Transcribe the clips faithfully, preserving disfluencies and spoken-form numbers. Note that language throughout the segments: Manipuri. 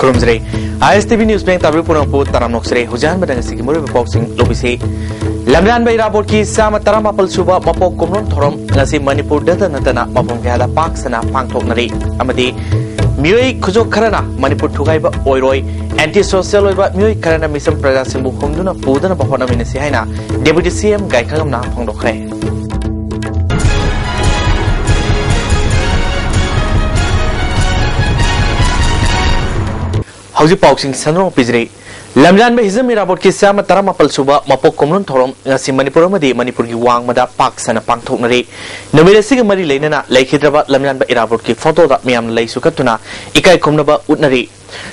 ꯈꯨꯔꯨꯝꯖꯔꯤ꯫ ꯑꯥꯏ ꯑꯦꯁ ꯇꯤ ꯚꯤ ꯅ꯭ꯌꯨꯁ ꯕꯦꯡ ꯇꯥꯕꯤꯕ ꯄꯨꯝꯅꯃꯛꯄꯨ ꯇꯔꯥꯝꯅ ꯑꯣꯛꯆꯔꯤ꯫ ꯍꯧꯖꯤꯛ ꯑꯍꯥꯟꯕꯗ ꯉꯁꯤꯒꯤ ꯃꯔꯨꯑꯣꯏꯕ ꯄꯥꯎꯁꯤꯡ ꯂꯧꯕꯤꯁꯤ꯫ ꯂꯝꯌꯥꯟꯕ ꯏꯔꯥꯕꯣꯠꯀꯤ ꯆꯥꯃ ꯇꯔꯥꯃꯥꯄꯜ ꯁꯨꯕ ꯃꯄꯣꯛ ꯀꯨꯝꯂꯣꯟ ꯊꯧꯔꯝ ꯉꯁꯤ ꯃꯅꯤꯄꯨꯔꯗꯇ ꯅꯠꯇꯅ ꯃꯐꯝ ꯀꯌꯥꯗ ꯄꯥꯛ ꯁꯟꯅ ꯄꯥꯡꯊꯣꯛꯅꯔꯤ꯫ ꯑꯃꯗꯤ ꯃꯤꯑꯣꯏ ꯈꯨꯖꯣꯛ ꯈꯔꯅ ꯃꯅꯤꯄꯨꯔ ꯊꯨꯒꯥꯏꯕ ꯑꯣꯏꯔꯣꯏ, ꯑꯦꯟꯇꯤ ꯁꯣꯁꯤꯌꯦꯜ ꯑꯣꯏꯕ ꯃꯤꯑꯣꯏ ꯈꯔꯅ ꯃꯤꯆꯝ ꯄ꯭ꯔꯖꯥꯁꯤꯡꯕꯨ ꯍꯨꯝꯗꯨꯅ ꯄꯨꯗꯅꯕ ꯍꯣꯠꯅꯃꯤꯟꯅꯁꯤ ꯍꯥꯏꯅ ꯗꯦꯄ꯭ꯌꯨꯇꯤ ꯁꯤ ꯑꯦꯝ ꯒꯥꯏꯈꯉꯝꯅ ꯐꯣꯡꯗꯣꯛꯈ꯭ꯔꯦ꯫ ꯍꯧꯖꯤꯛ ꯄꯥꯎꯁꯤꯡ ꯁꯟꯗꯣꯛꯅ ꯄꯤꯖꯔꯤ꯫ ꯂꯝꯌꯥꯟꯕ ꯍꯤꯖꯝ ꯏꯔꯥꯕꯣꯠꯀꯤ ꯆꯥꯃ ꯇꯔꯥꯃꯥꯄꯜ ꯁꯨꯕ ꯃꯄꯣꯛ ꯀꯨꯝꯂꯣꯟ ꯊꯧꯔꯝ ꯉꯁꯤ ꯃꯅꯤꯄꯨꯔ ꯑꯃꯗꯤ ꯃꯅꯤꯄꯨꯔꯒꯤ ꯋꯥꯡꯃꯗ ꯄꯥꯛ ꯁꯟꯅ ꯄꯥꯡꯊꯣꯛꯅꯔꯤ꯫ ꯅꯨꯃꯤꯠ ꯑꯁꯤꯒ ꯃꯔꯤ ꯂꯩꯅꯅ ꯂꯩꯈꯤꯗ꯭ꯔꯕ ꯂꯝꯌꯥꯟꯕ ꯏꯔꯥꯕꯣꯠꯀꯤ ꯐꯣꯇꯣꯗ ꯃꯤꯌꯥꯝꯅ ꯂꯩꯁꯨ ꯀꯠꯇꯨꯅ ꯏꯀꯥꯏ ꯈꯨꯝꯅꯕ ꯎꯠꯅꯔꯤ꯫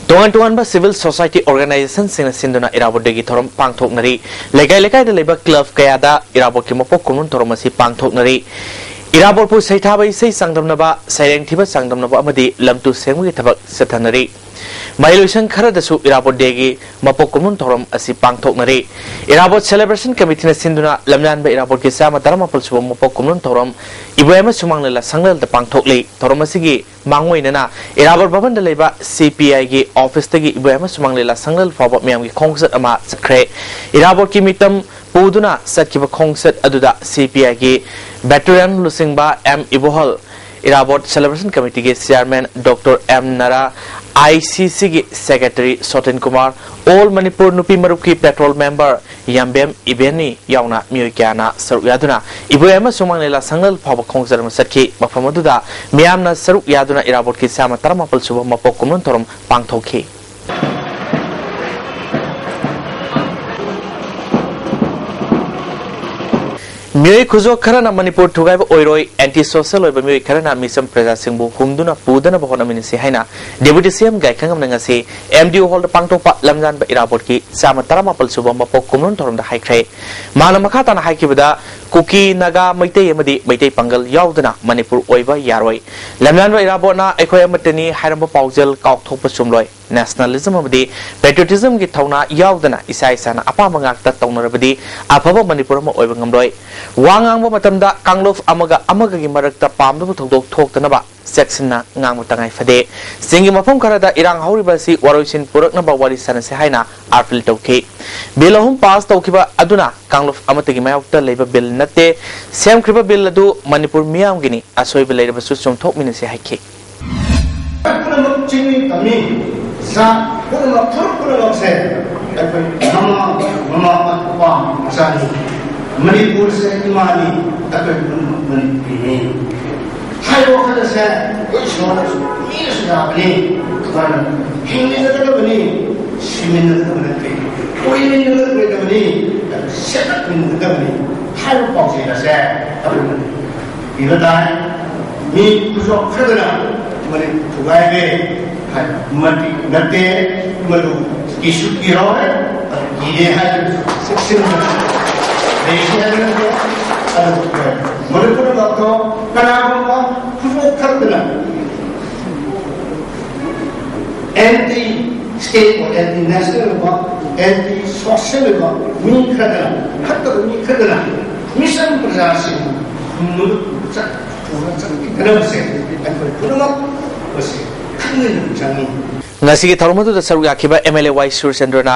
ꯇꯣꯉꯥꯟ ꯇꯣꯉꯥꯟꯕ ꯁꯤꯚꯤꯜ ꯁꯣꯁꯥꯏꯇꯤ ꯑꯣꯔꯒꯅꯥꯏꯖꯦꯁꯟꯁꯤꯡꯅ ꯁꯤꯟꯗꯨꯅ ꯏꯔꯥꯕꯣꯠ ꯗꯦꯒꯤ ꯊꯧꯔꯝ ꯄꯥꯡꯊꯣꯛꯅꯔꯤ꯫ ꯂꯩꯀꯥꯏ ꯂꯩꯀꯥꯏꯗ ꯂꯩꯕ ꯀ꯭ꯂꯕ ꯀꯌꯥꯗ ꯏꯔꯥꯕꯣꯠꯀꯤ ꯃꯄꯣꯛ ꯀꯨꯝꯂꯣꯟ ꯊꯧꯔꯝ ꯑꯁꯤ ꯄꯥꯡꯊꯣꯛꯅꯔꯤ꯫ ꯏꯔꯥꯕꯣꯠꯄꯨ ꯁꯩꯊꯥꯕ ꯏꯁꯩ ꯆꯥꯡꯗꯝꯅꯕ, ꯁꯩꯔꯦꯡ ꯊꯤꯕ ꯆꯥꯡꯗꯝꯅꯕ ꯑꯃꯗꯤ ꯂꯝꯇꯨ ꯁꯦꯡꯕꯒꯤ ꯊꯕꯛ ꯆꯠꯊꯅꯔꯤ꯫ ꯃꯍꯩꯂꯣꯏꯁꯪ ꯈꯔꯗꯁꯨ ꯏꯔꯥꯕꯣꯠ ꯗꯦꯒꯤ ꯃꯄꯣꯛ ꯀꯨꯝꯂꯣꯟ ꯊꯧꯔꯝ ꯑꯁꯤ ꯄꯥꯡꯊꯣꯛꯅꯔꯤ꯫ ꯏꯔꯥꯕꯣꯠ ꯁꯦꯂꯦꯕ꯭ꯔꯦꯁꯟ ꯀꯃꯤꯇꯤꯅ ꯁꯤꯟꯗꯨꯅ ꯂꯝꯌꯥꯟꯕ ꯏꯔꯥꯕꯣꯠꯀꯤ ꯆꯥꯃ ꯇꯔꯥꯃꯥꯄꯜ ꯁꯨꯕ ꯃꯄꯣꯛ ꯀꯨꯝꯂꯣꯟ ꯊꯧꯔꯝ ꯏꯕꯣꯌꯥꯏꯃ ꯁꯨꯃꯥꯡ ꯂꯤꯂꯥ ꯁꯪꯂꯦꯜꯗ ꯄꯥꯡꯊꯣꯛꯂꯤ꯫ ꯊꯧꯔꯝ ꯑꯁꯤꯒꯤ ꯃꯥꯡꯑꯣꯏꯅꯅ ꯏꯔꯥꯕꯣꯠ ꯚꯕꯟꯗ ꯂꯩꯕ ꯁꯤ ꯄꯤ ꯑꯥꯏꯒꯤ ꯑꯣꯐꯤꯁꯇꯒꯤ ꯏꯕꯣꯌꯥꯏꯃ ꯁꯨꯃꯥꯡ ꯂꯤꯂꯥ ꯁꯪꯂꯦꯜ ꯐꯥꯎꯕ ꯃꯤꯌꯥꯝꯒꯤ ꯈꯣꯡꯆꯠ ꯑꯃ ꯆꯠꯈ꯭ꯔꯦ꯫ ꯏꯔꯥꯕꯣꯠꯀꯤ ꯃꯤꯇꯝ ꯄꯨꯗꯨꯅ ꯆꯠꯈꯤꯕ ꯈꯣꯡꯆꯠ ꯑꯗꯨꯗ ꯁꯤ ꯄꯤ ꯑꯥꯏꯒꯤ ꯚꯦꯇꯔꯥꯟ ꯂꯨꯆꯤꯡꯕ ꯑꯦꯝ ꯏꯕꯣꯍꯜ, ꯏꯔꯥꯕꯣꯠ ꯁꯦꯂꯦꯕ꯭ꯔꯦꯁꯟ ꯀꯃꯤꯇꯤꯒꯤ chairman doctor M Nara, I C ꯁꯤꯒꯤ ꯁꯦꯀ꯭ꯔꯦꯇꯔꯤ ꯁꯣꯇꯤꯟ ꯀꯨꯃꯥꯔ, ꯑꯣꯜ ꯃꯅꯤꯄꯨꯔ ꯅꯨꯄꯤ ꯃꯔꯨꯞꯀꯤ ꯄꯦꯇ꯭ꯔꯣꯜ ꯃꯦꯝꯕꯔ ꯌꯥꯝꯕꯦꯝ ꯏꯕꯦꯟꯅꯤ ꯌꯥꯎꯅ ꯃꯤꯑꯣꯏ ꯀꯌꯥꯅ ꯁꯔꯨꯛ ꯌꯥꯗꯨꯅ ꯏꯕꯣꯌꯥꯏꯃ ꯁꯨꯃꯥꯡ ꯂꯤꯂꯥ ꯁꯪꯂꯦꯜ ꯐꯥꯎꯕ ꯈꯣꯡꯆꯠ ꯑꯃ ꯆꯠꯈꯤ꯫ ꯃꯐꯝ ꯑꯗꯨꯗ ꯃꯤꯌꯥꯝꯅ ꯁꯔꯨꯛ ꯌꯥꯗꯨꯅ ꯏꯔꯥꯕꯣꯠꯀꯤ ꯆꯥꯃ ꯇꯔꯥꯃꯥꯄꯜ ꯁꯨꯕ ꯃꯄꯣꯛ ꯀꯨꯝꯂꯣꯟ ꯊꯧꯔꯝ ꯄꯥꯡꯊꯣꯛꯈꯤ꯫ ꯃꯤꯑꯣꯏ ꯈꯨꯖꯣꯛ ꯈꯔꯅ ꯃꯅꯤꯄꯨꯔ ꯊꯨꯒꯥꯏꯕ ꯑꯣꯏꯔꯣꯏ, ꯑꯦꯟꯇꯤ ꯁꯣꯁꯤꯌꯦꯜ ꯑꯣꯏꯕ ꯃꯤꯑꯣꯏ ꯈꯔꯅ ꯃꯤꯆꯝ ꯄ꯭ꯔꯖꯥꯁꯤꯡꯕꯨ ꯍꯨꯝꯗꯨꯅ ꯄꯨꯗꯅꯕ ꯍꯣꯠꯅꯃꯤꯟꯅꯁꯤ ꯍꯥꯏꯅ ꯗꯦꯄ꯭ꯌꯨꯇꯤ ꯁꯤ ꯑꯦꯝ ꯒꯥꯏꯈꯪꯉꯝꯅ ꯉꯁꯤ ꯑꯦꯝ ꯗꯤ ꯑꯣ ꯍꯣꯜꯗ ꯄꯥꯡꯊꯣꯛꯄ ꯂꯝꯌꯥꯟꯕ ꯏꯔꯥꯕꯣꯠꯀꯤ ꯆꯥꯃ ꯇꯔꯥꯃꯥꯄꯜ ꯁꯨꯕ ꯃꯄꯣꯛ ꯀꯨꯝꯂꯣꯟ ꯊꯧꯔꯝꯗ ꯍꯥꯏꯈ꯭ꯔꯦ꯫ ꯃꯥꯅ ꯃꯈꯥ ꯇꯥꯅ ꯍꯥꯏꯈꯤꯕꯗ, ꯀꯨꯀꯤ, ꯅꯥꯒꯥ, ꯃꯩꯇꯩ ꯑꯃꯗꯤ ꯃꯩꯇꯩ ꯄꯥꯡꯒꯜ ꯌꯥꯎꯗꯅ ꯃꯅꯤꯄꯨꯔ ꯑꯣꯏꯕ ꯌꯥꯔꯣꯏ꯫ ꯂꯝꯌꯥꯟꯕ ꯏꯔꯥꯕꯣꯠꯅ "ꯑꯩꯈꯣꯏ ꯑꯃꯠꯇꯅꯤ" ꯍꯥꯏꯔꯝꯕ ꯄꯥꯎꯖꯦꯜ ꯀꯥꯎꯊꯣꯛꯄ ꯆꯨꯝꯂꯣꯏ꯫ Nationalism ꯑꯃꯗꯤ patriotism ꯒꯤ ꯊꯧꯅꯥ ꯌꯥꯎꯗꯅ ꯏꯁꯥ ꯏꯁꯥꯅ ꯑꯄꯥꯝꯕ ꯉꯥꯛꯇ ꯇꯧꯅꯔꯕꯗꯤ ꯑꯐꯕ ꯃꯅꯤꯄꯨꯔ ꯑꯃ ꯑꯣꯏꯕ ꯉꯝꯂꯣꯏ꯫ ꯋꯥ ꯉꯥꯡꯕ ꯃꯇꯝꯗ ꯀꯥꯡꯂꯨꯞ ꯑꯃꯒ ꯑꯃꯒꯒꯤ ꯃꯔꯛꯇ ꯄꯥꯝꯗꯕ ꯊꯧꯗꯣꯛ ꯊꯣꯛꯇꯅꯕ ꯆꯦꯛꯁꯤꯟꯅ ꯉꯥꯡꯕ ꯇꯉꯥꯏ ꯐꯗꯦ꯫ ꯆꯤꯡꯒꯤ ꯃꯐꯝ ꯈꯔꯗ ꯏꯔꯥꯡ ꯍꯧꯔꯤꯕ ꯑꯁꯤ ꯋꯥꯔꯣꯏꯁꯤꯟ ꯄꯨꯔꯛꯅꯕ ꯋꯥꯔꯤ ꯁꯥꯟꯅꯁꯤ ꯍꯥꯏꯅ appeal ꯇꯧꯈꯤ꯫ Bill ꯑꯍꯨꯝ pass ꯇꯧꯈꯤꯕ ꯑꯗꯨꯅ ꯀꯥꯡꯂꯨꯞ ꯑꯃꯠꯇꯒꯤ ꯃꯥꯌꯣꯛꯇ ꯂꯩꯕ bill ꯅꯠꯇꯦ꯫ ꯁꯦꯝꯈ꯭ꯔꯤꯕ bill ꯑꯗꯨ ꯃꯅꯤꯄꯨꯔ ꯃꯤꯌꯥꯝꯒꯤꯅꯤ꯫ ꯑꯁꯣꯏꯕ ꯂꯩꯔꯕꯁꯨ ꯆꯨꯝꯊꯣꯛꯃꯤꯟꯅꯁꯤ ꯍꯥꯏꯈꯤ꯫ ꯄꯨꯝꯅꯃꯛ ꯆꯤꯡꯃꯤ ꯇꯝꯃꯤ, ꯖꯥꯠ ꯄꯨꯝꯅꯃꯛ, ꯐꯨꯔꯨꯞ ꯄꯨꯝꯅꯃꯛꯁꯦ ꯑꯩꯈꯣꯏ ꯃꯃꯥ, ꯃꯃꯥ, ꯃꯄꯥ, ꯃꯆꯥꯅꯤ꯫ ꯃꯅꯤꯄꯨꯔꯁꯦ ꯏꯃꯥꯅꯤ, ꯑꯩꯈꯣꯏ ꯄꯨꯝꯅꯃꯛ ꯃꯅꯤꯄꯨꯔꯤꯅꯤ꯫ ꯍꯥꯏꯕ ꯋꯥꯈꯜ ꯑꯁꯦ ꯑꯩꯈꯣꯏ ꯏꯁꯣꯔꯅꯁꯨ, ꯃꯤꯅꯁꯨ ꯌꯥꯕꯅꯤ, ꯑꯗꯨꯃꯥꯏꯅ ꯍꯤꯡꯃꯤꯟꯅꯒꯗꯕꯅꯤ, ꯁꯤꯃꯤꯟꯅꯒꯗꯕ ꯅꯠꯇꯦ, ꯑꯣꯏꯃꯤꯟꯅꯒꯗꯕꯅꯤ, ꯁꯦꯝꯒꯠꯃꯤꯟꯅꯒꯗꯕꯅꯤ ꯍꯥꯏꯕ ꯄꯥꯎꯖꯦꯜ ꯑꯁꯦ ꯑꯩꯈꯣꯏꯅ ꯄꯤꯕ ꯇꯥꯏ꯫ ꯃꯤ ꯈꯨꯖꯣꯞ ꯈꯔꯗꯅ ꯃꯅꯤꯄꯨꯔ ꯊꯨꯒꯥꯏꯔꯦ ꯍꯥꯏꯕ ꯃꯇꯤꯛ ꯅꯠꯇꯦ, ꯃꯗꯨ ꯀꯤꯁꯨ ꯀꯤꯔꯣꯏ, ꯀꯤꯔꯦ ꯍꯥꯏꯗꯨꯅꯁꯨ ꯆꯦꯛꯁꯤꯟꯅ ꯂꯩꯁꯤ ꯍꯥꯏꯕ ꯅꯠꯇꯦ꯫ ꯑꯗꯨꯕꯨ ꯃꯗꯨ ꯄꯨꯝꯅꯃꯛꯇꯣ ꯀꯅꯥꯒꯨꯝꯕ ꯈꯨꯖꯣꯞ ꯈꯔꯗꯅ anti state ꯑꯣꯏꯕ, anti national ꯑꯣꯏꯕ, anti social ꯑꯣꯏꯕ ꯃꯤ ꯈꯔꯗꯅ, ꯐꯠꯇꯕ ꯃꯤ ꯈꯔꯗꯅ ꯃꯤꯆꯝ ꯄ꯭ꯔꯖꯥꯁꯤꯡ ꯈꯨꯝꯅꯕ ꯆꯠ-, ꯄꯨꯔ ꯆꯠꯈꯤꯗꯅꯕꯁꯦ ꯑꯩꯈꯣꯏ ꯄꯨꯝꯅꯃꯛ ꯃꯁꯤ ꯈꯪꯃꯤꯟꯅꯕ ꯆꯪꯉꯤ꯫ ꯉꯁꯤꯒꯤ ꯊꯧꯔꯝ ꯑꯗꯨꯗ ꯁꯔꯨꯛ ꯌꯥꯈꯤꯕ M L A ꯋꯥꯏ ꯁꯨꯔꯆꯟꯗ꯭ꯔꯅ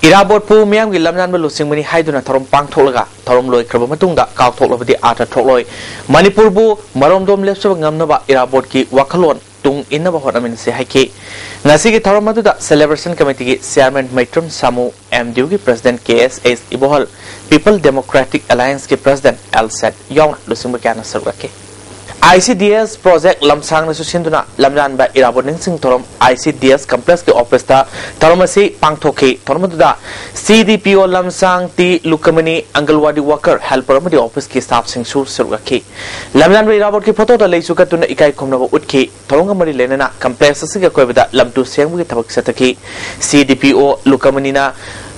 ꯏꯔꯥꯕꯣꯠꯄꯨ ꯃꯤꯌꯥꯝꯒꯤ ꯂꯝꯌꯥꯟꯕ ꯂꯨꯆꯤꯡꯕꯅꯤ ꯍꯥꯏꯗꯨꯅ ꯊꯧꯔꯝ ꯄꯥꯡꯊꯣꯛꯂꯒ ꯊꯧꯔꯝ ꯂꯣꯏꯈ꯭ꯔꯕ ꯃꯇꯨꯡꯗ ꯀꯥꯎꯊꯣꯛꯂꯕꯗꯤ ꯑꯥꯔꯊ ꯊꯣꯛꯂꯣꯏ꯫ ꯃꯅꯤꯄꯨꯔꯕꯨ ꯃꯔꯣꯝꯗꯣꯝ ꯂꯦꯞꯆꯕ ꯉꯝꯅꯕ ꯏꯔꯥꯕꯣꯠꯀꯤ ꯋꯥꯈꯜꯂꯣꯟ ꯇꯨꯡ ꯏꯟꯅꯕ ꯍꯣꯠꯅꯃꯤꯟꯅꯁꯤ ꯍꯥꯏꯈꯤ꯫ ꯉꯁꯤꯒꯤ ꯊꯧꯔꯝ ꯑꯗꯨꯗ celebration committeeꯒꯤ chairman ꯃꯩꯇ꯭ꯔꯝ ꯁꯥꯃꯨ, M D Uꯒꯤ president K S H ꯏꯕꯣꯍꯜ, People Democratic Allianceꯀꯤ president L set ꯌꯥꯎꯅ ꯂꯨꯆꯤꯡꯕ ꯀꯌꯥꯅ ꯁꯔꯨꯛ ꯌꯥꯈꯤ꯫ I C D S project ꯂꯝꯁꯥꯡꯅꯁꯨ ꯁꯤꯟꯗꯨꯅ ꯂꯝꯌꯥꯟꯕ ꯏꯔꯥꯕꯣꯠ ꯅꯤꯡꯁꯤꯡ ꯊꯧꯔꯝ ꯑꯥꯏ ꯁꯤ ꯗꯤ ꯑꯦꯁ ꯀꯝꯄ꯭ꯂꯦꯛꯁꯀꯤ ꯑꯣꯐꯤꯁꯇ ꯊꯧꯔꯝ ꯑꯁꯤ ꯄꯥꯡꯊꯣꯛꯈꯤ꯫ ꯊꯧꯔꯝ ꯑꯗꯨꯗ ꯁꯤ ꯗꯤ ꯄꯤ ꯑꯣ ꯂꯝꯁꯥꯡ ꯇꯤ ꯂꯨꯀꯃꯅꯤ, ꯑꯪꯒꯜꯋꯥꯗꯤ ꯋꯥꯀꯔ, ꯍꯦꯜꯄꯔ ꯑꯃꯗꯤ ꯑꯣꯐꯤꯁꯀꯤ ꯁ꯭ꯇꯥꯐꯁꯤꯡꯁꯨ ꯁꯔꯨꯛ ꯌꯥꯈꯤ꯫ ꯂꯝꯌꯥꯟꯕ ꯏꯔꯥꯕꯣꯠꯀꯤ ꯐꯣꯇꯣꯗ ꯂꯩꯁꯨ ꯀꯠꯇꯨꯅ ꯏꯀꯥꯏ ꯈꯨꯝꯅꯕ ꯎꯠꯈꯤ꯫ ꯊꯧꯔꯝꯒ ꯃꯔꯤ ꯂꯩꯅꯅ ꯀꯝꯄ꯭ꯂꯦꯛꯁ ꯑꯁꯤꯒꯤ ꯑꯀꯣꯏꯕꯗ ꯂꯝꯇꯨ ꯁꯦꯡꯕꯒꯤ ꯊꯕꯛ ꯆꯠꯊꯈꯤ꯫ ꯁꯤ ꯗꯤ ꯄꯤ ꯑꯣ ꯂꯨꯀꯃꯅꯤꯅ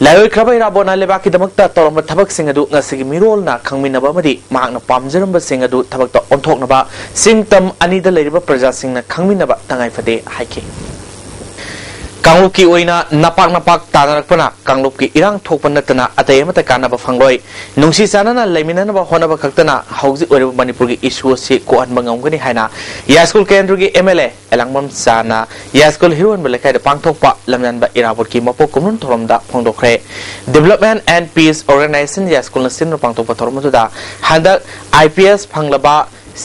ꯂꯥꯏꯑꯣꯏꯈ꯭ꯔꯕ ꯏꯔꯥꯕꯣꯠꯅ ꯂꯩꯕꯥꯛꯀꯤꯗꯃꯛꯇ ꯇꯧꯔꯝꯕ ꯊꯕꯛꯁꯤꯡ ꯑꯗꯨ ꯉꯁꯤꯒꯤ ꯃꯤꯔꯣꯜꯅ ꯈꯪꯃꯤꯟꯅꯕ ꯑꯃꯗꯤ ꯃꯍꯥꯛꯅ ꯄꯥꯝꯖꯔꯝꯕꯁꯤꯡ ꯑꯗꯨ ꯊꯕꯛꯇ ꯑꯣꯟꯊꯣꯛꯅꯕ ꯆꯤꯡ ꯇꯝ ꯑꯅꯤꯗ ꯂꯩꯔꯤꯕ ꯄ꯭ꯔꯖꯥꯁꯤꯡꯅ ꯈꯪꯃꯤꯟꯅꯕ ꯇꯉꯥꯏ ꯐꯗꯦ ꯍꯥꯏꯈꯤ꯫ ꯀꯥꯡꯂꯨꯞꯀꯤ ꯑꯣꯏꯅ ꯅꯄꯥꯛ ꯅꯄꯥꯛ ꯇꯥꯅꯔꯛꯄꯅ ꯀꯥꯡꯂꯨꯞꯀꯤ ꯏꯔꯥꯡ ꯊꯣꯛꯄ ꯅꯠꯇꯅ ꯑꯇꯩ ꯑꯃꯠꯇ ꯀꯥꯟꯅꯕ ꯐꯪꯂꯣꯏ꯫ ꯅꯨꯡꯁꯤ ꯆꯥꯟꯅꯅ ꯂꯩꯃꯤꯟꯅꯅꯕ ꯍꯣꯠꯅꯕ ꯈꯛꯇꯅ ꯍꯧꯖꯤꯛ ꯑꯣꯏꯔꯤꯕ ꯃꯅꯤꯄꯨꯔꯒꯤ ꯏꯁꯨ ꯑꯁꯤ ꯀꯣꯛꯍꯟꯕ ꯉꯝꯒꯅꯤ ꯍꯥꯏꯅ ꯌꯥꯏꯁ꯭ꯀꯨꯜ ꯀꯦꯟꯗ꯭ꯔꯒꯤ ꯑꯦꯝ ꯑꯦꯜ ꯑꯦ ꯑꯦꯂꯥꯡꯕꯝ ꯆꯥꯅ ꯌꯥꯏꯁ꯭ꯀꯨꯜ ꯍꯤꯔꯣꯟꯕ ꯂꯩꯀꯥꯏꯗ ꯄꯥꯡꯊꯣꯛꯄ ꯂꯝꯌꯥꯟꯕ ꯏꯔꯥꯕꯣꯠꯀꯤ ꯃꯄꯣꯛ ꯀꯨꯝꯑꯣꯟ ꯊꯧꯔꯝꯗ ꯐꯣꯡꯗꯣꯛꯈ꯭ꯔꯦ꯫ Development and Peace Organization ꯌꯥꯏꯁ꯭ꯀꯨꯜꯅ ꯁꯤꯟꯗꯨꯅ ꯄꯥꯡꯊꯣꯛꯄ ꯊꯧꯔꯝ ꯑꯗꯨꯗ ꯍꯟꯗꯛ ꯑꯥꯏ ꯄꯤ ꯑꯦꯁ ꯐꯪꯂꯕ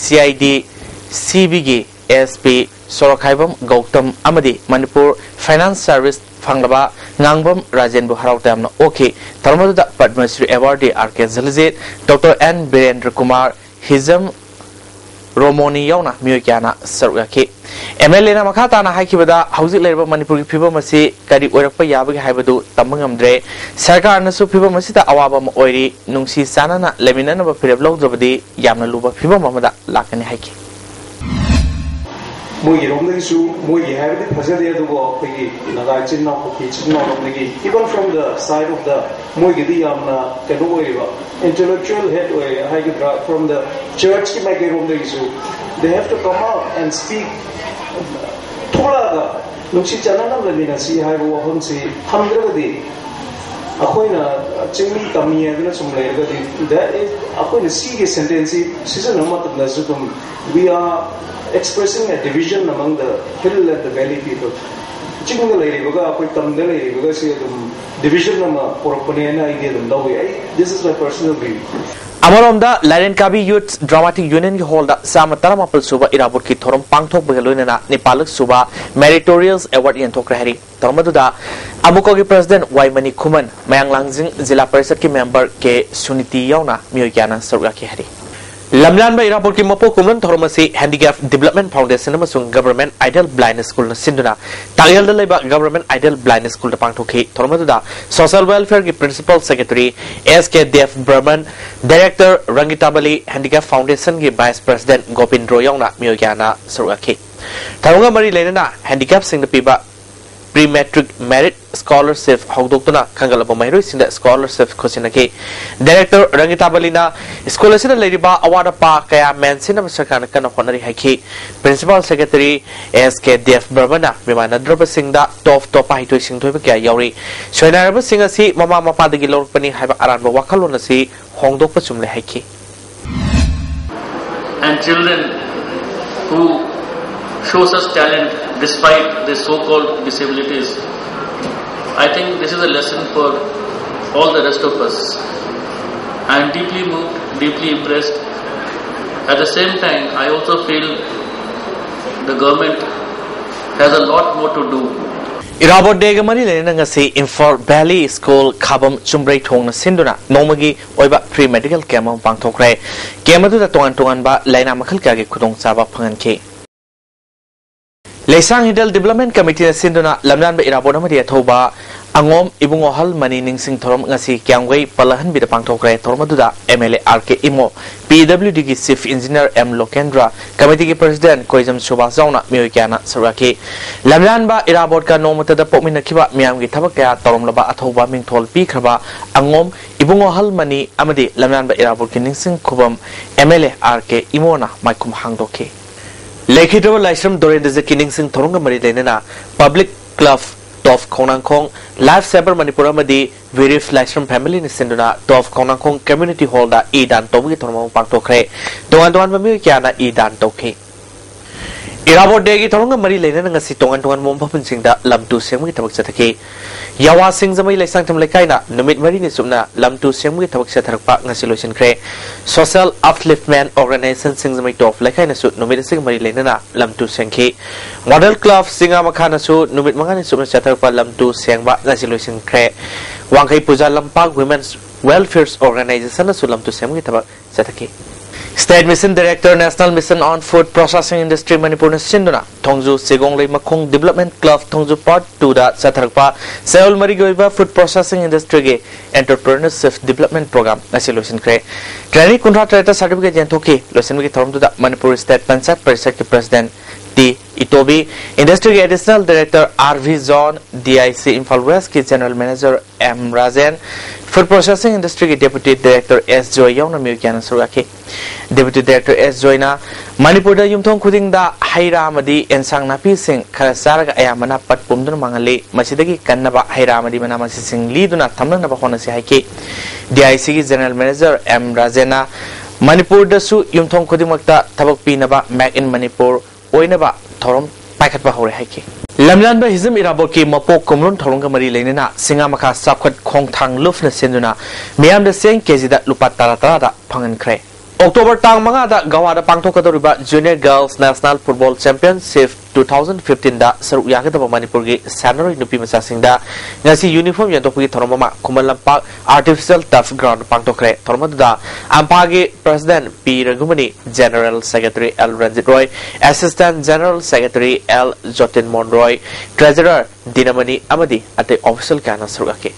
ꯁꯤ ꯑꯥꯏ ꯗꯤ ꯁꯤ ꯕꯤꯒꯤ ꯑꯦꯁ ꯄꯤ ꯁꯣꯔꯣꯛꯈꯥꯏꯕꯝ ꯒꯧꯇꯝ ꯑꯃꯗꯤ ꯃꯅꯤꯄꯨꯔ ꯐꯥꯏꯅꯥꯟꯁ ꯁꯔꯚꯤꯁ ꯐꯪꯂꯕ ꯉꯥꯡꯕꯝ ꯔꯥꯖꯦꯟꯕꯨ ꯍꯔꯥꯎ ꯇꯌꯥꯝꯅ ꯑꯣꯛꯈꯤ꯫ ꯊꯧꯔꯝ ꯑꯗꯨꯗ ꯄꯗꯃꯁ꯭ꯔꯤ ꯑꯦꯋꯥꯔꯗꯤ R K Jalijit, doctor N Birendra Kumar, Hijam Romoni ꯌꯥꯎꯅ ꯃꯤꯑꯣꯏ ꯀꯌꯥꯅ ꯁꯔꯨꯛ ꯌꯥꯈꯤ꯫ ꯑꯦꯝ ꯑꯦꯜ ꯑꯦꯅ ꯃꯈꯥ ꯇꯥꯅ ꯍꯥꯏꯈꯤꯕꯗ, ꯍꯧꯖꯤꯛ ꯂꯩꯔꯤꯕ ꯃꯅꯤꯄꯨꯔꯒꯤ ꯐꯤꯕꯝ ꯑꯁꯤ ꯀꯔꯤ ꯑꯣꯏꯔꯛꯄ ꯌꯥꯕꯒꯦ ꯍꯥꯏꯕꯗꯨ ꯇꯝꯕ ꯉꯝꯗ꯭ꯔꯦ꯫ ꯁꯔꯀꯥꯔꯅꯁꯨ ꯐꯤꯕꯝ ꯑꯁꯤꯗ ꯑꯋꯥꯕ ꯑꯃ ꯑꯣꯏꯔꯤ꯫ ꯅꯨꯡꯁꯤ ꯆꯥꯟꯅꯅ ꯂꯩꯃꯤꯟꯅꯅꯕ ꯐꯤꯔꯦꯞ ꯂꯧꯗ꯭ꯔꯕꯗꯤ ꯌꯥꯝꯅ ꯂꯨꯕ ꯐꯤꯕꯝ ꯑꯃꯗ ꯂꯥꯛꯀꯅꯤ ꯍꯥꯏꯈꯤ꯫ ꯃꯣꯏꯒꯤꯔꯣꯝꯗꯒꯤꯁꯨ, ꯃꯣꯏꯒꯤ ꯍꯥꯏꯕꯗꯤ ꯐꯖꯗꯦ, ꯑꯗꯨꯕꯨ ꯑꯩꯈꯣꯏꯒꯤ ꯅꯥꯒꯥ ꯏꯆꯤꯟ ꯏꯅꯥꯎ, ꯀꯨꯀꯤ ꯏꯆꯤꯟ ꯏꯅꯥꯎꯔꯣꯝꯗꯒꯤ, even from the side of the, ꯃꯣꯏꯒꯤꯗꯤ ꯌꯥꯝꯅ ꯀꯩꯅꯣ ꯑꯣꯏꯔꯤꯕ, intellectual head ꯑꯣꯏꯔꯦ ꯍꯥꯏꯒꯗ꯭ꯔꯥ, from the churchꯀꯤ ꯃꯥꯏꯀꯩꯔꯣꯝꯗꯒꯤꯁꯨ, they have to come out and speak, ꯊꯣꯛꯂꯛꯑꯒ ꯅꯨꯡꯁꯤ ꯆꯥꯟꯅꯅ ꯂꯩꯃꯤꯟꯅꯁꯤ ꯍꯥꯏꯕ ꯋꯥꯐꯝꯁꯤ ꯊꯝꯗ꯭ꯔꯒꯗꯤ, ꯑꯩꯈꯣꯏꯅ ꯆꯤꯡꯃꯤ ꯇꯝꯃꯤ ꯍꯥꯏꯗꯨꯅ ꯁꯨꯝ ꯂꯩꯔꯒꯗꯤ, that is, ꯑꯩꯈꯣꯏꯅ ꯁꯤꯒꯤ sentenceꯁꯤ ꯁꯤꯖꯤꯟꯅꯕ ꯃꯇꯝꯗꯁꯨ ꯑꯗꯨꯝ, we are expressing a division among the hill and the valley people. ꯆꯤꯡꯗ ꯂꯩꯔꯤꯕꯒ ꯑꯩꯈꯣꯏ ꯇꯝꯗ ꯂꯩꯔꯤꯕꯒꯁꯤ ꯑꯗꯨꯝ division ꯑꯃ ꯄꯨꯔꯛꯄꯅꯦꯅ ꯑꯩꯗꯤ ꯑꯗꯨꯝ ꯂꯧꯏ꯫ ꯑꯩ, this is my personal view. ꯑꯃꯔꯣꯝꯗ, ꯂꯥꯏꯔꯦꯟ ꯀꯥꯕꯤ ꯌꯨꯠ ꯗ꯭ꯔꯥꯃꯥꯇꯤꯛ ꯌꯨꯅꯤꯌꯟꯒꯤ ꯍꯣꯜꯗ ꯆꯥꯝꯃ ꯇꯔꯥꯃꯥꯄꯜ ꯁꯨꯕ ꯏꯔꯥꯕꯣꯠꯀꯤ ꯊꯧꯔꯝ ꯄꯥꯡꯊꯣꯛꯄꯒ ꯂꯣꯏꯅꯅ ꯅꯤꯄꯥꯜꯂꯛ ꯁꯨꯕ ꯃꯦꯔꯤꯇꯣꯔꯤꯌꯜꯁ ꯑꯦꯋꯥꯔꯗ ꯌꯦꯟꯊꯣꯛꯈ꯭ꯔꯦ ꯍꯥꯏꯔꯤ꯫ ꯊꯧꯔꯝ ꯑꯗꯨꯗ ꯑꯃꯨꯀꯣꯒꯤ ꯄ꯭ꯔꯁꯤꯗꯦꯟꯠ ꯋꯥꯏ ꯃꯅꯤ ꯈꯨꯃꯟ, ꯃꯌꯥꯡ ꯂꯥꯡꯖꯤꯡ ꯖꯤꯂꯥ ꯄꯔꯤꯁꯠꯀꯤ ꯃꯦꯝꯕꯔ ꯀꯦ ꯁꯨꯅꯤꯇꯤ ꯌꯥꯎꯅ ꯃꯤꯑꯣꯏ ꯀꯌꯥꯅ ꯁꯔꯨꯛ ꯌꯥꯈꯤ ꯍꯥꯏꯔꯤ꯫ ꯂꯝꯂꯥꯟꯕ ꯏꯔꯥꯕꯣꯠꯀꯤ ꯃꯄꯣꯛ ꯀꯨꯝꯂꯣꯟ ꯊꯧꯔꯝ ꯑꯁꯤ Handicap Development Foundation ꯑꯃꯁꯨꯡ Government Aided Blind Schoolꯅ ꯁꯤꯟꯗꯨꯅ ꯇꯥꯛꯌꯦꯜꯗ ꯂꯩꯕ Government Aided Blind Schoolꯗ ꯄꯥꯡꯊꯣꯛꯈꯤ꯫ ꯊꯧꯔꯝ ꯑꯗꯨꯗ Social Welfareꯒꯤ Principal Secretary S K Dev Burman, Director Rangita Bali, Handicap Foundationꯒꯤ Vice President ꯒꯣꯕꯤꯟꯗ꯭ꯔꯣ ꯌꯥꯎꯅ ꯃꯤꯑꯣꯏ ꯀꯌꯥꯅ ꯁꯔꯨꯛ ꯌꯥꯈꯤ꯫ ꯊꯧꯔꯝꯒ ꯃꯔꯤ ꯂꯩꯅꯅ handicapꯁꯤꯡꯗ ꯄꯤꯕ Pre Matric Merit Scholarship ꯍꯧꯗꯣꯛꯇꯨꯅ ꯈꯟꯒꯠꯂꯕ ꯃꯍꯩꯔꯣꯏꯁꯤꯡꯗ scholarship ꯈꯨꯠꯁꯤꯟꯅꯈꯤ꯫ Director ꯔꯪꯒꯤꯇꯥ ꯕꯂꯤꯅ ꯁ꯭ꯀꯨꯜ ꯑꯁꯤꯗ ꯂꯩꯔꯤꯕ ꯑꯋꯥꯠ ꯑꯄꯥ ꯀꯌꯥ ꯃꯦꯟꯁꯤꯟꯅꯕ ꯁꯔꯀꯥꯔꯅ ꯀꯟꯅ ꯍꯣꯠꯅꯔꯤ ꯍꯥꯏꯈꯤ꯫ Principal Secretary S K Dev Burmanꯅ ꯃꯤꯃꯥꯟꯅꯗ꯭ꯔꯕꯁꯤꯡꯗ top ꯇꯣꯞꯄ ꯍꯩꯊꯣꯏ ꯁꯤꯡꯊꯣꯏꯕ ꯀꯌꯥ ꯌꯥꯎꯔꯤ꯫ ꯁꯣꯏꯅꯥꯏꯔꯕꯁꯤꯡ ꯑꯁꯤ ꯃꯃꯥ ꯃꯄꯥꯗꯒꯤ ꯂꯧꯔꯛꯄꯅꯤ ꯍꯥꯏꯕ ꯑꯔꯥꯟꯕ ꯋꯥꯈꯜꯂꯣꯟ ꯑꯁꯤ ꯍꯣꯡꯗꯣꯛꯄ ꯆꯨꯝꯂꯦ ꯍꯥꯏꯈꯤ꯫ And children who show such talent despite their so-called disabilities, I think this is a lesson for all the rest of us. I am deeply moved, deeply impressed. At the same time, I also feel the government has a lot more to do. Irabot Dayꯒ ꯃꯔꯤ ꯂꯩꯅꯅ ꯉꯁꯤ Imphal Valley School ꯈꯥꯕꯝ ꯆꯨꯝꯕ꯭ꯔꯩ ꯊꯣꯡꯅ ꯁꯤꯟꯗꯨꯅ ꯅꯣꯡꯃꯒꯤ ꯑꯣꯏꯕ free medical camp ꯑꯃ ꯄꯥꯡꯊꯣꯛꯈ꯭ꯔꯦ꯫ Camp ꯑꯗꯨꯗ ꯇꯣꯉꯥꯟ ꯇꯣꯉꯥꯟꯕ ꯂꯥꯏꯅꯥ ꯃꯈꯜ ꯀꯌꯥꯒꯤ ꯈꯨꯗꯣꯡꯆꯥꯕ ꯐꯪꯍꯟꯈꯤ꯫ ꯂꯩꯁꯥꯡ Hill Development Committeeꯅ ꯁꯤꯟꯗꯨꯅ ꯂꯝꯂꯥꯟꯕ ꯏꯔꯥꯕꯣꯠ ꯑꯃꯗꯤ ꯑꯊꯧꯕ ꯑꯉꯣꯝ ꯏꯕꯨꯡꯉꯣ ꯑꯍꯜ ꯃꯅꯤ ꯅꯤꯡꯁꯤꯡ ꯊꯧꯔꯝ ꯉꯁꯤ ꯀ꯭ꯌꯥꯝꯒꯩ ꯄꯂꯍꯟꯕꯤꯗ ꯄꯥꯡꯊꯣꯛꯈ꯭ꯔꯦ꯫ ꯊꯧꯔꯝ ꯑꯗꯨꯗ M L A R K Imo, P W Dꯒꯤ Chief Engineer M Lokendra, committeeꯒꯤ President ꯀꯣꯏꯖꯝ Subhas ꯌꯥꯎꯅ ꯃꯤꯑꯣꯏ ꯀꯌꯥꯅ ꯁꯔꯨꯛ ꯌꯥꯈꯤ꯫ ꯂꯝꯂꯥꯟꯕ ꯏꯔꯥꯕꯣꯠꯀ ꯅꯣꯡꯃꯇꯗ ꯄꯣꯛꯃꯤꯟꯅꯈꯤꯕ ꯃꯤꯌꯥꯝꯒꯤ ꯊꯕꯛ ꯀꯌꯥ ꯇꯧꯔꯝꯂꯕ ꯑꯊꯧꯕ ꯃꯤꯡꯊꯣꯜ ꯄꯤꯈ꯭ꯔꯕ ꯑꯉꯣꯝ ꯏꯕꯨꯡꯉꯣ ꯑꯍꯜ ꯃꯅꯤ ꯑꯃꯗꯤ ꯂꯝꯂꯥꯟꯕ ꯏꯔꯥꯕꯣꯠꯀꯤ ꯅꯤꯡꯁꯤꯡ ꯈꯨꯕꯝ M L A R K ꯏꯃꯣꯅ ꯃꯥꯏꯈꯨꯝ ꯍꯥꯡꯗꯣꯛꯈꯤ꯫ ꯂꯩꯈꯤꯗ꯭ꯔꯕ ꯂꯥꯏꯁ꯭ꯔꯝ ꯗꯣꯔꯦꯟꯗ꯭ꯔꯖꯤꯠꯀꯤ ꯅꯤꯡꯁꯤꯡ ꯊꯧꯔꯝꯒ ꯃꯔꯤ ꯂꯩꯅꯅ Public Club Top ꯈꯣꯡꯅꯥꯡꯈꯣꯡ, Life Saver ꯃꯅꯤꯄꯨꯔ ꯑꯃꯗꯤ ꯕꯤꯔꯤꯐ ꯂꯥꯏꯁ꯭ꯔꯝ family ꯅ ꯁꯤꯟꯗꯨꯅ Top ꯈꯣꯡꯅꯥꯡꯈꯣꯡ Community Hall ꯗ ꯏ ꯗꯥꯟ ꯇꯧꯕꯒꯤ ꯊꯧꯔꯝ ꯑꯃ ꯄꯥꯡꯊꯣꯛꯈ꯭ꯔꯦ꯫ ꯇꯣꯉꯥꯟ ꯇꯣꯉꯥꯟꯕ ꯃꯤꯑꯣꯏ ꯀꯌꯥꯅ ꯏ ꯗꯥꯟ ꯇꯧꯈꯤ꯫ ꯏꯔꯥꯕꯣꯠ Day ꯒꯤ ꯊꯧꯔꯝꯒ ꯃꯔꯤ ꯂꯩꯅꯅ ꯉꯁꯤ ꯇꯣꯉꯥꯟ ꯇꯣꯉꯥꯟꯕ ꯃꯐꯝꯁꯤꯡꯗ ꯂꯝ ꯇꯨ ꯁꯦꯡꯕꯒꯤ ꯊꯕꯛ ꯆꯠꯊꯈꯤ꯫ ꯌꯥꯋꯥ ꯁꯤꯡꯖꯃꯩ ꯂꯩꯁꯥꯡꯊꯦꯝ ꯂꯩꯀꯥꯏꯅ ꯅꯨꯃꯤꯠ ꯃꯔꯤꯅꯤ ꯆꯨꯞꯅ ꯂꯝ ꯇꯨ ꯁꯦꯡꯕꯒꯤ ꯊꯕꯛ ꯆꯠꯊꯔꯛꯄ ꯉꯁꯤ ꯂꯣꯏꯁꯤꯟꯈ꯭ꯔꯦ꯫ Social Upliftment Organisation ꯁꯤꯡꯖꯃꯩ Top ꯂꯩꯀꯥꯏꯅꯁꯨ ꯅꯨꯃꯤꯠ ꯑꯁꯤꯒ ꯃꯔꯤ ꯂꯩꯅꯅ ꯂꯝ ꯇꯨ ꯁꯦꯡꯈꯤ꯫ Model Club ꯆꯤꯡꯉꯥ ꯃꯈꯥꯅꯁꯨ ꯅꯨꯃꯤꯠ ꯃꯉꯥꯅꯤ ꯆꯨꯞꯅ ꯆꯠꯊꯔꯛꯄ ꯂꯝ ꯇꯨ ꯁꯦꯡꯕ ꯉꯁꯤ ꯂꯣꯏꯁꯤꯟꯈ꯭ꯔꯦ꯫ ꯋꯥꯡꯈꯩ ꯄꯨꯖꯥ ꯂꯝꯄꯥꯛ Women's Welfare Organisation ꯅꯁꯨ ꯂꯝ ꯇꯨ ꯁꯦꯡꯕꯒꯤ ꯊꯕꯛ ꯆꯠꯊꯈꯤ꯫ State Mission Director, National Mission on Food Processing Industry, ꯃꯅꯤꯄꯨꯔꯅ ꯁꯤꯟꯗꯨꯅ ꯊꯣꯡꯖꯨ ꯁꯤꯒꯣꯡꯂꯩ ꯃꯈꯣꯡ Development Club ꯊꯣꯡꯖꯨ Part Two ꯗ ꯆꯠꯊꯔꯛꯄ ꯆꯌꯣꯜ ꯃꯔꯤꯒꯤ ꯑꯣꯏꯕ food processing industry ꯒꯤ Entrepreneurship Development Program ꯉꯁꯤ ꯂꯣꯏꯁꯤꯟꯈ꯭ꯔꯦ꯫ Trainee ꯀꯨꯟꯊ꯭ꯔꯥ ꯇꯔꯦꯠꯇ certificate ꯌꯦꯟꯊꯣꯛꯈꯤ꯫ ꯂꯣꯏꯁꯤꯟꯕꯒꯤ ꯊꯧꯔꯝꯗꯨꯗ ꯃꯅꯤꯄꯨꯔ State ꯄꯟꯆꯥꯌꯠ ꯄꯔꯤꯁꯠꯀꯤ President ꯇꯤ ꯏꯇꯣꯕꯤ, industry ꯒꯤ Additional Director R V John, D I C Imphal West ꯀꯤ General Manager M Rajen, Food Processing Industry ꯒꯤ Deputy Director ꯑꯦꯁ ꯖꯣꯏ ꯌꯥꯎꯅ ꯃꯤꯑꯣꯏ ꯀꯌꯥꯅ ꯁꯔꯨꯛ ꯌꯥꯈꯤ꯫ Deputy Director ꯑꯦꯁ ꯖꯣꯏꯅ ꯃꯅꯤꯄꯨꯔꯗ ꯌꯨꯝꯊꯣꯡ ꯈꯨꯗꯤꯡꯗ ꯍꯩ ꯔꯥ ꯑꯃꯗꯤ ꯑꯦꯟꯁꯥꯡ ꯅꯥꯄꯤꯁꯤꯡ ꯈꯔ ꯆꯥꯔꯒ ꯑꯌꯥꯝꯕꯅ ꯄꯠ ꯄꯨꯝꯗꯨꯅ ꯃꯥꯡꯍꯜꯂꯤ꯫ ꯃꯁꯤꯗꯒꯤ ꯀꯟꯅꯕ ꯍꯩ ꯔꯥ ꯑꯃꯗꯤ ꯃꯅꯥ ꯃꯁꯤꯡꯁꯤꯡ ꯂꯤꯗꯨꯅ ꯊꯝꯅꯅꯕ ꯍꯣꯠꯅꯁꯤ ꯍꯥꯏꯈꯤ꯫ ꯗꯤ ꯑꯥꯏ ꯁꯤ ꯒꯤ General Manager ꯑꯦꯝ ꯔꯥꯖꯦꯟꯅ ꯃꯅꯤꯄꯨꯔꯗꯁꯨ ꯌꯨꯝꯊꯣꯡ ꯈꯨꯗꯤꯡꯃꯛꯇ ꯊꯕꯛ ꯄꯤꯅꯕ Make in Manipur ꯑꯣꯏꯅꯕ ꯊꯧꯔꯝ ꯄꯥꯏꯈꯠꯄ ꯍꯧꯔꯦ ꯍꯥꯏꯈꯤ꯫ ꯂꯝꯌꯥꯟꯕ ꯍꯤꯖꯝ ꯏꯔꯥꯕꯣꯠꯀꯤ ꯃꯄꯣꯛ ꯀꯨꯝꯂꯣꯟ ꯊꯧꯔꯝꯒ ꯃꯔꯤ ꯂꯩꯅꯅ ꯁꯤꯡꯉꯥ ꯃꯈꯥ ꯆꯥꯎꯈꯠ ꯈꯣꯡꯊꯥꯡ ꯂꯨꯞꯅ ꯁꯤꯟꯗꯨꯅ ꯃꯤꯌꯥꯝꯗ ꯆꯦꯡ ꯀꯦꯖꯤꯗ ꯂꯨꯄꯥ ꯇꯔꯥ ꯇꯔꯥꯗ ꯐꯪꯍꯟꯈ꯭ꯔꯦ꯫ ꯑꯣꯛꯇꯣꯕꯔ ꯇꯥꯡ ꯃꯉꯥꯗ ꯒꯋꯥꯗ ꯄꯥꯡꯊꯣꯛꯀꯗꯧꯔꯤꯕ Junior Girls National Football Championship two thousand fifteen ꯗ ꯁꯔꯨꯛ ꯌꯥꯒꯗꯕ ꯃꯅꯤꯄꯨꯔꯒꯤ ꯁꯥꯟꯅꯔꯣꯏ ꯅꯨꯄꯤ ꯃꯆꯥꯁꯤꯡꯗ ꯉꯁꯤ uniform ꯌꯦꯟꯊꯣꯛꯄꯒꯤ ꯊꯧꯔꯝ ꯑꯃ Khuman Lampak Artificial Turf Ground ꯗ ꯄꯥꯡꯊꯣꯛꯈ꯭ꯔꯦ꯫ ꯊꯧꯔꯝ ꯑꯗꯨꯗ ꯑꯝꯐꯥꯒꯤ President P Raghumani, General Secretary L Ranjit Roy, Assistant General Secretary L Jotin Mohan Roy, Treasurer Dinamani ꯑꯃꯗꯤ ꯑꯇꯩ official ꯀꯌꯥꯅ ꯁꯔꯨꯛ ꯌꯥꯈꯤ꯫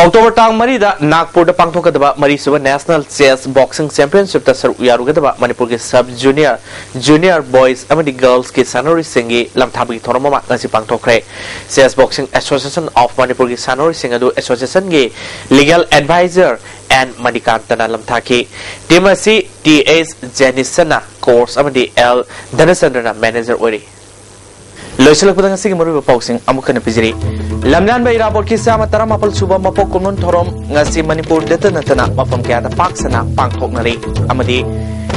ꯑꯣꯛꯇꯣꯕꯔ ꯇꯥꯡ ꯃꯔꯤꯗ ꯅꯥꯒꯄꯨꯔꯗ ꯄꯥꯡꯊꯣꯛꯀꯗꯕ ꯃꯔꯤꯁꯨꯕ National Chess Boxing Championship ꯇ ꯁꯔꯨꯛ ꯌꯥꯔꯨꯒꯗꯕ ꯃꯅꯤꯄꯨꯔꯒꯤ Sub Junior, Junior Boys ꯑꯃꯗꯤ Girls ꯀꯤ ꯁꯥꯟꯅꯔꯣꯏꯁꯤꯡꯒꯤ ꯂꯝꯊꯥꯕꯒꯤ ꯊꯧꯔꯝ ꯑꯃ ꯉꯁꯤ ꯄꯥꯡꯊꯣꯛꯈ꯭ꯔꯦ꯫ Chess Boxing Association of ꯃꯅꯤꯄꯨꯔꯒꯤ ꯁꯥꯟꯅꯔꯣꯏꯁꯤꯡ ꯑꯗꯨ association ꯒꯤ Legal Advisor ꯑꯦꯟ ꯃꯅꯤꯀꯥꯟꯇꯅ ꯂꯝꯊꯥꯈꯤ꯫ Team ꯑꯁꯤ ꯇꯤ ꯑꯦꯁ ꯖꯦꯅꯤꯁꯟꯅ coach ꯑꯃꯗꯤ ꯑꯦꯜ ꯙꯅꯆꯟꯗ꯭ꯔꯅ manager ꯑꯣꯏꯔꯤ꯫ ꯂꯣꯏꯁꯤꯜꯂꯛꯄꯗ ꯉꯁꯤꯒꯤ ꯃꯔꯨꯑꯣꯏꯕ ꯄꯥꯎꯁꯤꯡ ꯑꯃꯨꯛ ꯍꯟꯅ ꯄꯤꯖꯔꯤ꯫ ꯂꯝꯌꯥꯟꯕ ꯏꯔꯥꯕꯣꯠꯀꯤ ꯆꯥꯃ ꯇꯔꯥꯃꯥꯄꯜ ꯁꯨꯕ ꯃꯄꯣꯛ ꯀꯨꯝꯂꯣꯟ ꯊꯧꯔꯝ ꯉꯁꯤ ꯃꯅꯤꯄꯨꯔꯗꯇ ꯅꯠꯇꯅ ꯃꯐꯝ ꯀꯌꯥꯗ ꯄꯥꯛ ꯁꯟꯅ ꯄꯥꯡꯊꯣꯛꯅꯔꯤ꯫ ꯑꯃꯗꯤ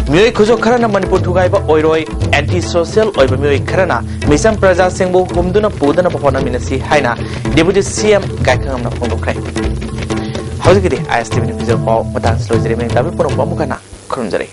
ꯃꯤꯑꯣꯏ ꯈꯨꯖꯣꯛ ꯈꯔꯅ ꯃꯅꯤꯄꯨꯔ ꯊꯨꯒꯥꯏꯕ ꯑꯣꯏꯔꯣꯏ, anti social ꯑꯣꯏꯕ ꯃꯤꯑꯣꯏ ꯈꯔꯅ ꯃꯤꯆꯝ ꯄ꯭ꯔꯖꯥꯁꯤꯡꯕꯨ ꯍꯨꯝꯗꯨꯅ ꯄꯨꯗꯅꯕ ꯍꯣꯠꯅꯃꯤꯟꯅꯁꯤ ꯍꯥꯏꯅ Deputy ꯁꯤ ꯑꯦꯝ ꯒꯥꯏꯈꯉꯝꯅ ꯐꯣꯡꯗꯣꯛꯈ꯭ꯔꯦ꯫ ꯍꯧꯖꯤꯛꯀꯤꯗꯤ ꯑꯥꯏ ꯑꯦꯁ ꯇꯤ ꯚꯤꯅ ꯄꯤꯖꯕ ꯄꯥꯎ ꯃꯇꯥꯡꯁꯤ ꯂꯣꯏꯖꯔꯦ꯫ ꯃꯌꯥꯝ ꯇꯥꯕꯤ ꯄꯨꯝꯅꯃꯛꯄꯨ ꯑꯃꯨꯛ ꯍꯟꯅ ꯈꯨꯔꯨꯝꯖꯔꯤ꯫